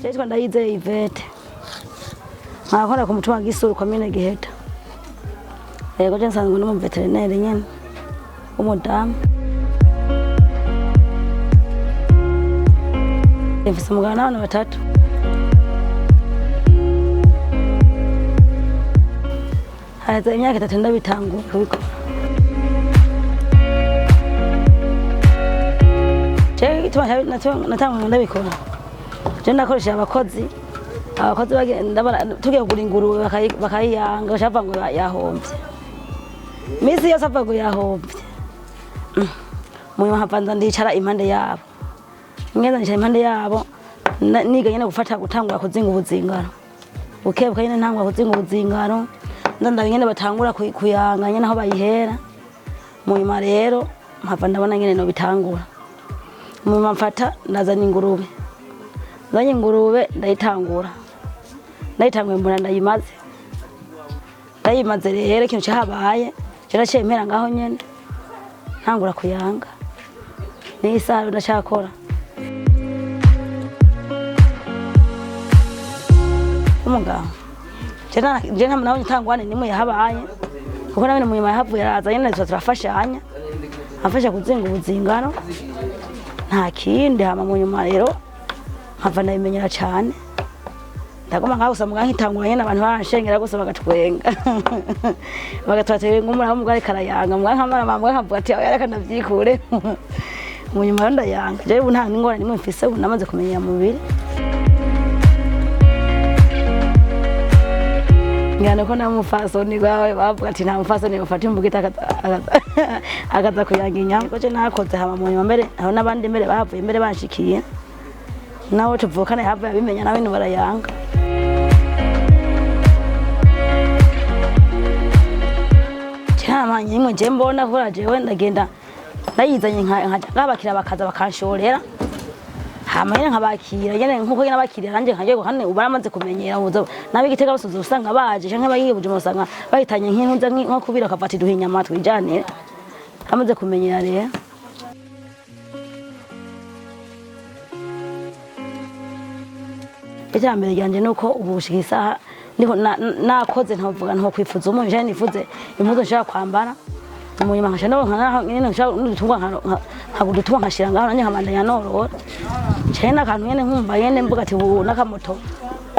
Jewe Ndayizeye Yvette, nkakora ku mutumba wa Gisuru, komine Giheta. Yego, je nsanzwe ndi umuveterineri nyene w'umudamu. Mfise umugabo n'abana batatu. Haheze imyaka 3 ndabitangura kubikora. Jewe igituma natanguye ndabikora, je nakoresheje abakozi. Abakozi bagenda tugiye kugura ingurube, bakayiyanga, baca bavuga ngo yahomvye. Misi yose avuga ngo yahomvye. Munyuma nkavanza ndicara impande yabo, ngenda nicara impande yabo, niga nyene gufata, gutangura kuzinga ubuzingaro bukebuke nyene. Ntangura kuzinga ubuzingaro, nza ndaba ingene batangura kuyanga nyene, aho bayihera. Munyuma rero mpava ndabona nyene nobitangura. Munyuma mfata ndazana ingurube, nzanye ingurube ndayitangura. Ndayitanguye mbona ndayimaze. Ndayimaze rero, ikintu cahabaye, je naciye mpera ngaho nyene, ntangura kuyanga. N'isaha ndacakora. Umugabo je nabonye ntangwane nimwe yahabaye, kuko nawe munyuma yahavuye araza nyene, tuza turafashanya, amfasha kuzinga ubuzingano, nta kindi. Hama mu nyuma rero nkava ndabimenyera cane, ndaguma ngaho gusa. Muga nkitangura nyene, abantu baranshengera gusa, bagatwenga, bagatwatera ingumura aho umugore ariko arayanga. Muga nkamara, muga nkavuga ati oya, reka ndavyikure. Mu nyuma rero ndayanga. Jewe ubu nta n'ingorane nimwe mfise, ubu namaze kumenyera mubiri. Ngana ko nta mufasoni bawe bavuga ati nta mufasoni ufata imbugita akaza kuyanga inyama, ko je nakoze. Hama mu nyuma mbere aho n'abandi mbere bahavuye mbere banshikiye, nabo tuvukana yahavuye abimenya, nawe barayanga. Cyamanye imwe je mbona kubera jewe ndagenda ndayizanye, nkaja ngabakira, bakaza bakanshorera. Hama nyene nkabakira nyene nkuko nyene abakiriya nanje nkagiye hano ubu baramaze kumenyera. Uzo nabi Gitega bose usanga baje, canke bagiye Bujumbura usanga bahitanye nk'intuza nko kubira, akavati duha inyama twijanire. Amaze kumenyera rero. Iterambere ryanje nuko ubu gushika isaha niho nakoze, ntavuga nto kwifuza umuntu, canke nifuze impuzu nshaka kwambara. Mu nyuma nkaca noronka naho nyene nshaka n'udutungwa, nkagura udutungwa, nkashira ngaho, nanje nkabandanya norora, canke n'akantu nyene nkumva nyene mvuga ati ubu n'akamoto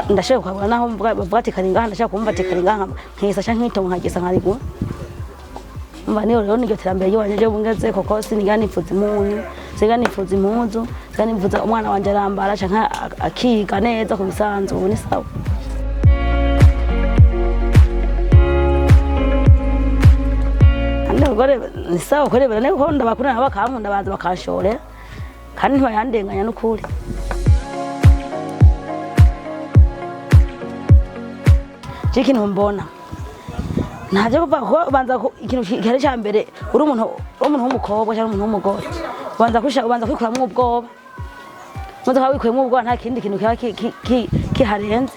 ndashaka kukagura, naho mvuga bavuga ati kari ngaha, ndashaka kumva ati kari ngaha, nkisa canke nkitongo nkagisa nkarigura. Umva, niyo rero niryo terambere ry'iwanje je bungeze, kuko siniga nifuza impunyu, siniga nifuza impuzu, siniga nifuza umwana wanje arambara canke akiga neza ku bisanzwe. Ubu ni sawa. Kandi abagore ni sawa kurebera niko ko ndabakunda, nabo bakankunda, baza bakanshorera kandi ntibayandenganya n'ukuri. Je ikintu mbona ntavyo kuva ko ubanza ikintu gihari ca mbere, uri umuntu w'umukobwa cyangwa umuntu w'umugore, ubanza kwisha, ubanza kwikuramwo ubwoba. Umaze kuba wikuyemwo ubwoba, nta kindi kintu kiba kiharenze.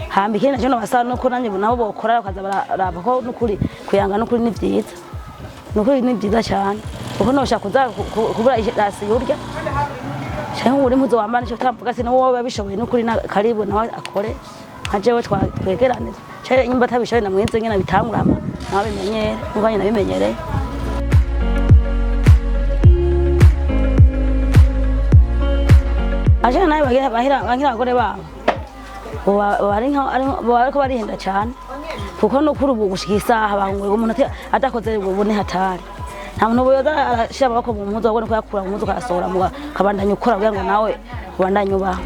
Hamba ikindi naco nobasaba nuko nanje nabo bokora, bakaza bararaba ko nukuri kuyanga, nukuri ni vyiza, nukuri ni vyiza cane, kuko noshaka kuza kubura irasi urya canke ubura impuzu wambara, nico utamvuga ati nuwo babishoboye nukuri na karibu nawe akore nka jewe, twegerane, canke nyimba atabishoboye namwize nyene abitangure, hama nawe abimenyere nkuko nyene nabimenyereye. Aje nawe bagira bahira bagira abagore babo ubu ubu bariko barihenda cane, kuko nukuri ubu gushika isaha bangoye umuntu adakoze ubu ni hatari. Nta muntu ubu yoza arashira amaboko mu mpuzu, ahubwo ni kuyakura mu mpuzu ukayasohora, ukabandanya ukora kugira ngo nawe ubandanye ubaho.